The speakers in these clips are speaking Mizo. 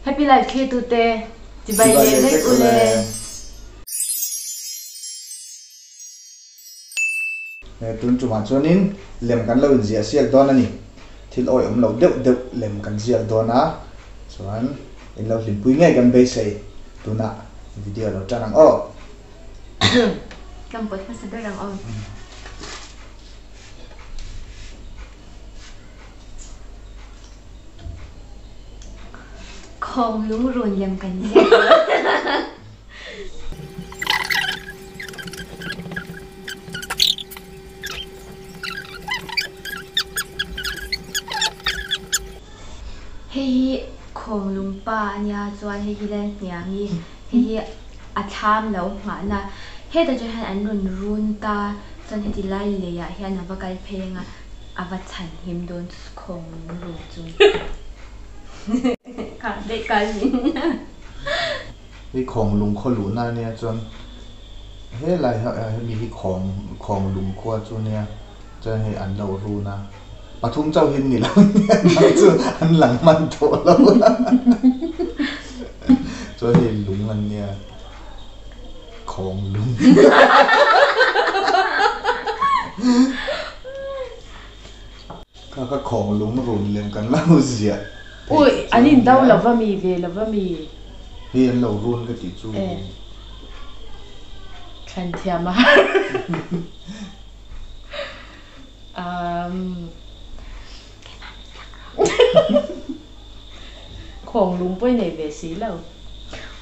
Happy Life thlirtute chibai leh vek u le. Tun tumah chuanin lem kan lo inziah siak dawn a ni. Thil awihawm lo deuh deuh lem kan ziak dawn a, chuan in lo hlimpui ngei kan beisei. Tunah video lo tan ang aw. Kan pawt hmasa ber ang aw. Khawng lungrun lem kan ziak dawn. Hei hi khawng lung pa a nia chuan hei hi Lalhniangi hei hi a thlam lo nghahna hetah chuan hian an rawn run ta chuan heti lai leiah hian a va kal phei anga a va chhan him dawn khawng lung run chu kha daih kal in. Hei khawng lung khaw luhna a nia chuan helai hemi hi khawng khawng lung khua chu nia chuan hei an lo run a pathum chauh hi an ni lo nia nang chu an lang hman tawh lo chuan hei lung an nia khawng lung kha kha khawng lung run lem kan lo ziah. Ui, an in do lo va mi ve lo va mi. Hei an lo run ka tih chu. E. Thlan thiam a har. Um. Khawng lung pawh i nei ve si lo.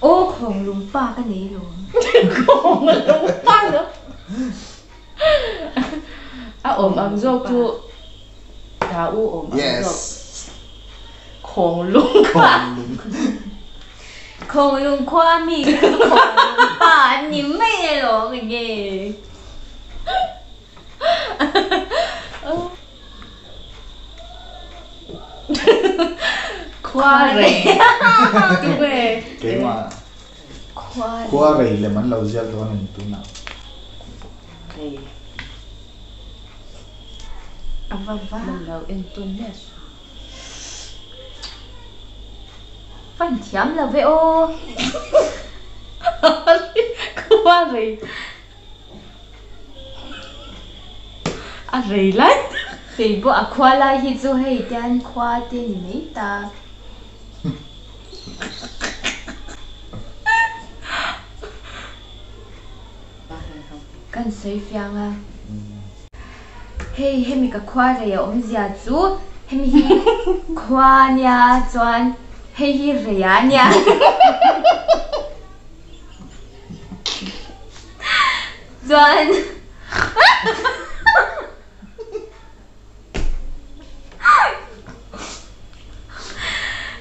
Aw khawng lung pa ka nei lo. Khawng lung pa lo. A awm ang zawk chu ta u awm ang zawk. Khawng lung kha. Khawng lung khua mi kha chu khawng lung pa an ni mai alawm enge. Khua rei. Tunge. Keimah. Khua rei lem an lo ziak dawn a ni tunah. Rei. A va va. Man lo en tawn miah suh. Fan thiam lo ve aw. Khua rei. A rei lai. Kei pawh a khua lai hi chu hei tian khua te ni mai ta. Kan sawi fiang a, hei hemi ka khua rei a awmzia chu hemi hi khua ania chuan hei hi rei a nia chuan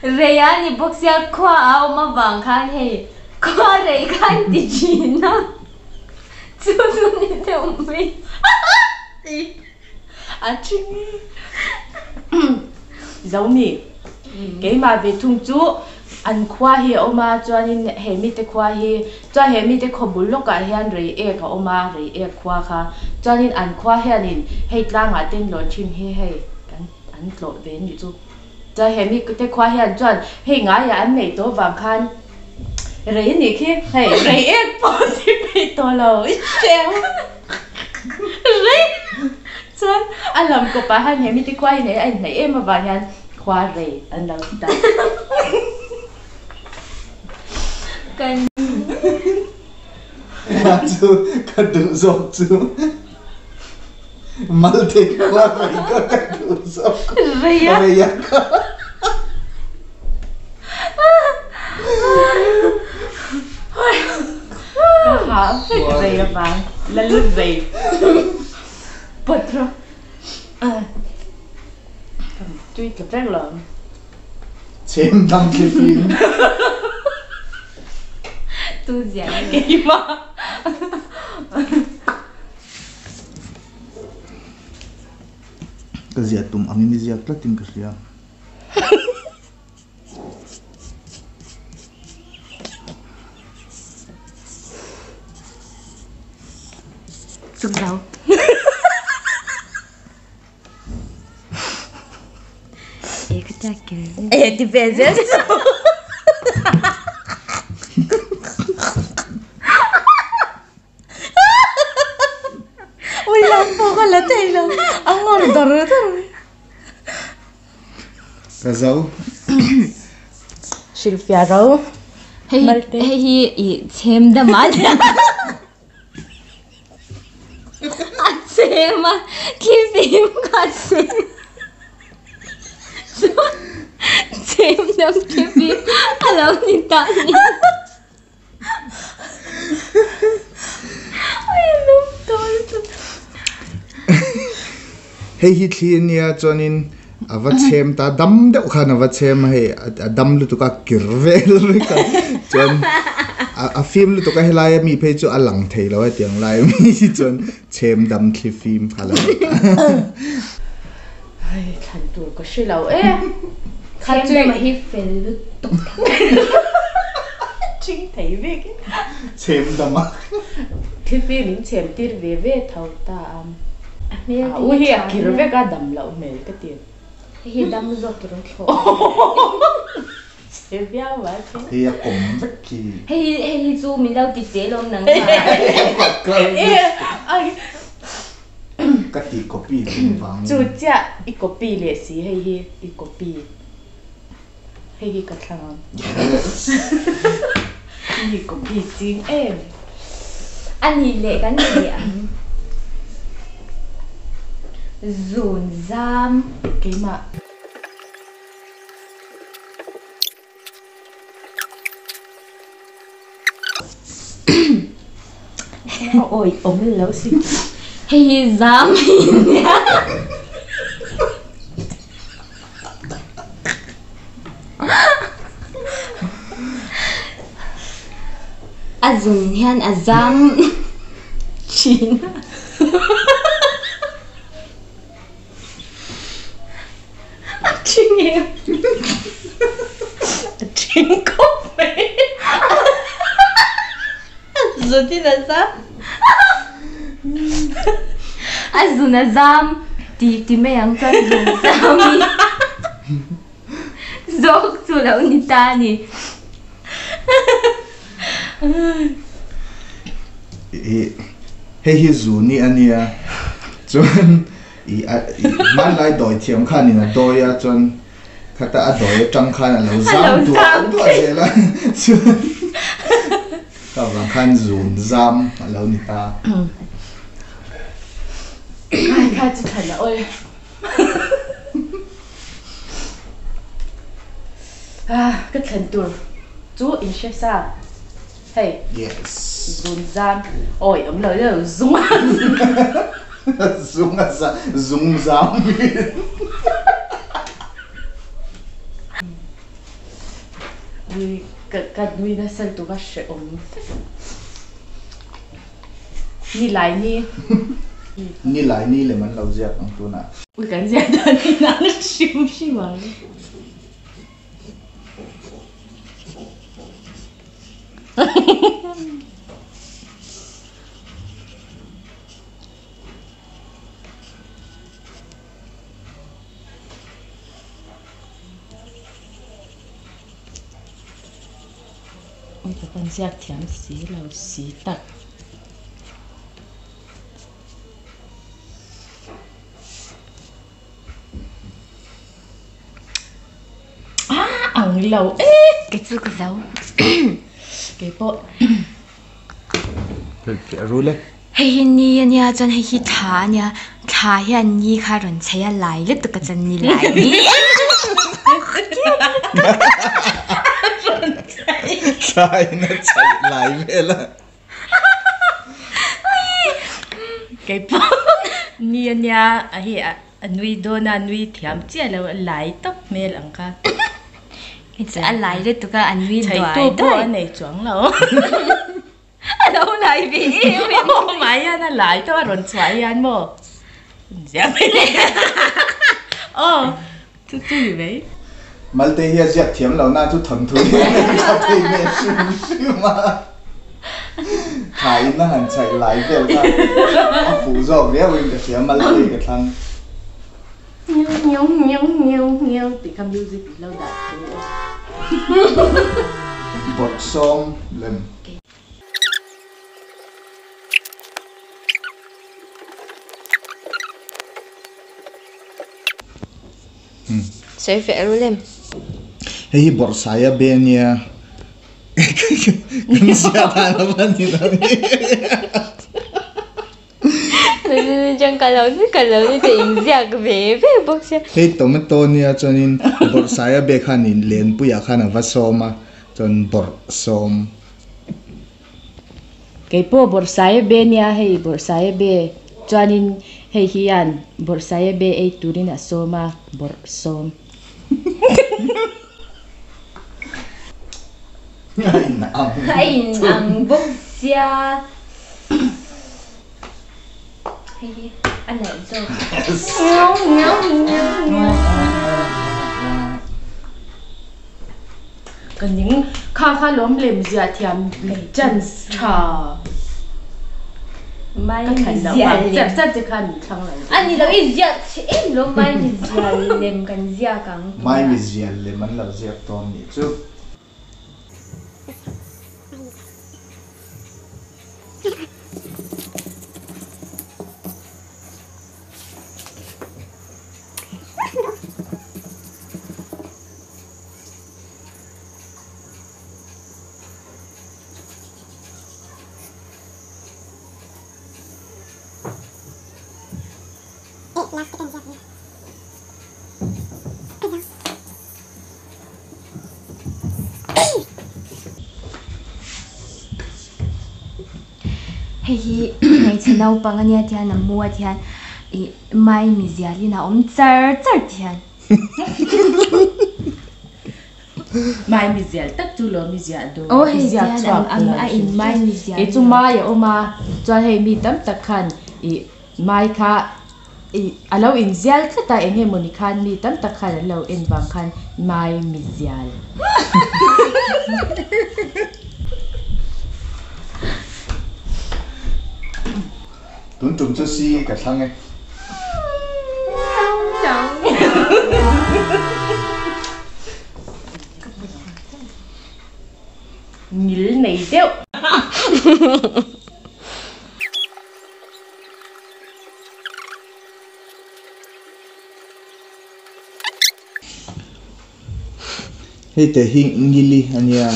Rei a ni bawk sia khua a awm avang khan hei khua rei khan ti thin a chu chu ni deuh mai a thing zo mi keimah ve thung chu an khua hi a awm a chuanin he mite khua hi Chuan he mite khaw bul lawkah hian rei ek a awm a, rei ek khua kha. Chuanin an khua hianin hei tlangah ten lawn thin hi hei kan an tlawh ve ni chu. Chuan he mite khua hian chuan hei ngaiah an neih tawh vang khan rei a nih khi hei rei ek pawh ti peih tawh lo i hreu rei chuan a lam kawpah hian he mite khua hi nei a inhnaih em avang hian khua rei an lo ti ta. Kan Kha chu ka duh zawk chu Malthei khua rei kha ka duh zawk Reia Reia kha Ka hah vek rei avang la lut rei pawt rawh Ka tui tla vek lo ang. Chhem dang khi fim. Tu zia nge. Keimah. Ka ziah tum angin i ziak tlatin ka hria. Chuk zo. E ti ve zel chu. dar dar. Ka zo. Hrilhfiah ro. Hei hei hi i chhem dam a a chhem a thlifim kha a chhem chuan chhem dam thlifim a lo ni ta a ni. Hei hi thli ania chuanin a va chhem ta dam deuh khan a va chhem a hei a dam lutuk a kir vel vek a chuan a fim lutuk a helai ami phei chu a lang thei lo a tiang lai ami hi chuan chhem dam thli fim kha a lo ni ta. Hei thlan tur ka hre lo e. Chhem dam a hi fel lutuk. Thing thei vek e. Chhem dam a. Thilfi min chhem tir ve ve tho ta a. A hmel te hi a kir vek a dam loh hmel ka ti. Hei hi dam zawk tur an thlawh. Chhe viau a che. Hei a kawm vek khi. Hei hi hei hi chu min lo ti che lawm nang ma. Ka ti copy tum vang. Chu chiah i copy leh si hei hi i copy. Hei hi ka thlang ang. Yes. Mi copy ching em. A nih leh kan ti ang. Zun zam. Keimah. Awi awm lo si. Hei hi zam hi nia. A zun hian a zam thin a. A thing em? A thing khawp mai. A zun in a zam. A zun a zam ti ti mai ang chuan zun zam hi zawk chu lo ni ta a ni. Hei hi zuni a nia chuan I hmanlai dawi thiam khanin a dawi a chuan khata a dawi atang khan a lo zam duah duah zel a chuan ka vang khan zun zam a lo ni ta. Khai khai chu thlan a awi. Ka thlen tur chu in hre sa. Hei. Yes. Zun zam. Awi awm lo lo zung a. Zung a za zung zam. Ui ka ka nui nasa lutuk a hrehawm. Ni lai ni. Ni lai ni lem an lo ziak ang tunah. Ui kan ziak dan inang hrim hrim ang. Ui ka pan ziak thiam si lo si tak. Ang lo e. Kei chu ka zo. Kei pawh. Hrilhfiah rul e. Hei hi ni a nia chuan hei hi thla a nia thla hian ni kha rawn chei a lai lutuk a chuan ni lai ni. Thla in a chei lai vel a. Kei pawh ni a nia a hi a nui dawn a nui thiam chiah lo a lai tawp hmel ang kha. A lai lutuk a a nui duai duai. Chhaitu pawh a nei chuang lo. A lo lai ve em em. Aw mai hian a lai tawp a rawn chhuah hian maw. Zia mai le. Aw chu chu ni mai. Malte hi a ziak thiam lo na chu thawnthu hian a tha thei ve hrim hrim a. Tha in a han chhaih lai vel kha a fuh zawk riau in ka hria Malte ka thlang. Ngiau ngiau ngiau ngiau ngiau tih kha music lo dah thu aw. Bawrhsawm lem. Sawi feh ru lem. Hei hi bawrhsaia be ania kan ziah dan a va ni lo ni. Hei tomato nia chuanin bawrhsaia be khanin lenpuiah khan a va sawm a chuan bawrh sawm. Kei pawh bawrhsaia be nia hei bawrhsaia be chuanin hei hian bawrhsaia be ei turin a sawm a bawrh sawm. A in ang. A in ang bawk sia. Hei hi a nalh zawk. Ka ning kha kha lawm lem ziah thiam chance tha ka thlan loh vang chiah chiah che khan min thlang lo. A ni lo i ziah che em lo mai mi zial lem kan ziak ang tunah. Mai mi zial lem an lo ziak tawn nih chu. Hei hi hmeichhe naupang ania ti hian a mu a ti hian ih maimi zialin a awm char char ti hian. Maimi zial tak chu lawm i ziah dawn. Aw hei I ziak tihian chhuak an lo a in maimi zial Kei chu mai a awm a, chuan hei mi tam tak khan ih mai kha ih a lo inzial tlat a, eng nge mawni khan mi tam tak khan an lo en vang khan maimi zial. Tun tum chu si ka thlang e. Ngil nei deuh. Hei te hi ngili a nia.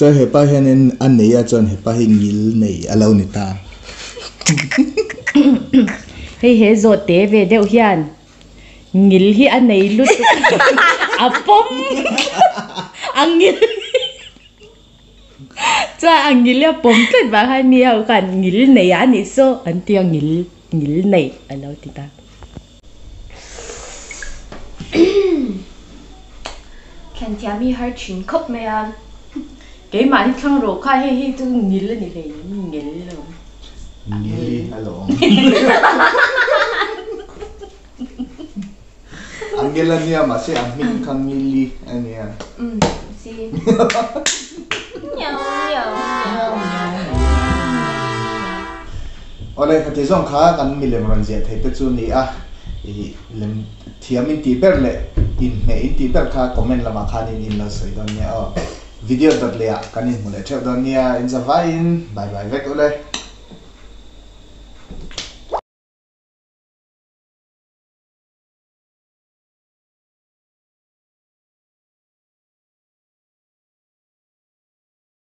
Chuan hepa hianin a nei a chuan hepa hi ngil nei a lo ni ta. Hei he zawh te ve deuh hian ngil hi a nei lutuk a pawm a ngil chuan a ngil a pawm tlat vang khan mi ho khan ngil nei a nih saw an ti a ngil ngil nei a lo ti ta. Thlan thiam hi har thin khawp mai a. Keimahni thlang rawh kha hei hi chu ngil a ni hlei ngil lo. Ngil i a lo awm. A ngil a nia mahse a hming kha ngil i a nia. Umm si. Miau miau miau. Awle khati zawng kha kan milem rawn ziah theih te chu ni a i lem thiam in tih ber leh inhmeh in tih ber kha comment lamah khanin in lo sawi dawn nia aw. Video dawt leh ah kan inhmu leh theuh dawn nia in zavaiin bye bye vek ule.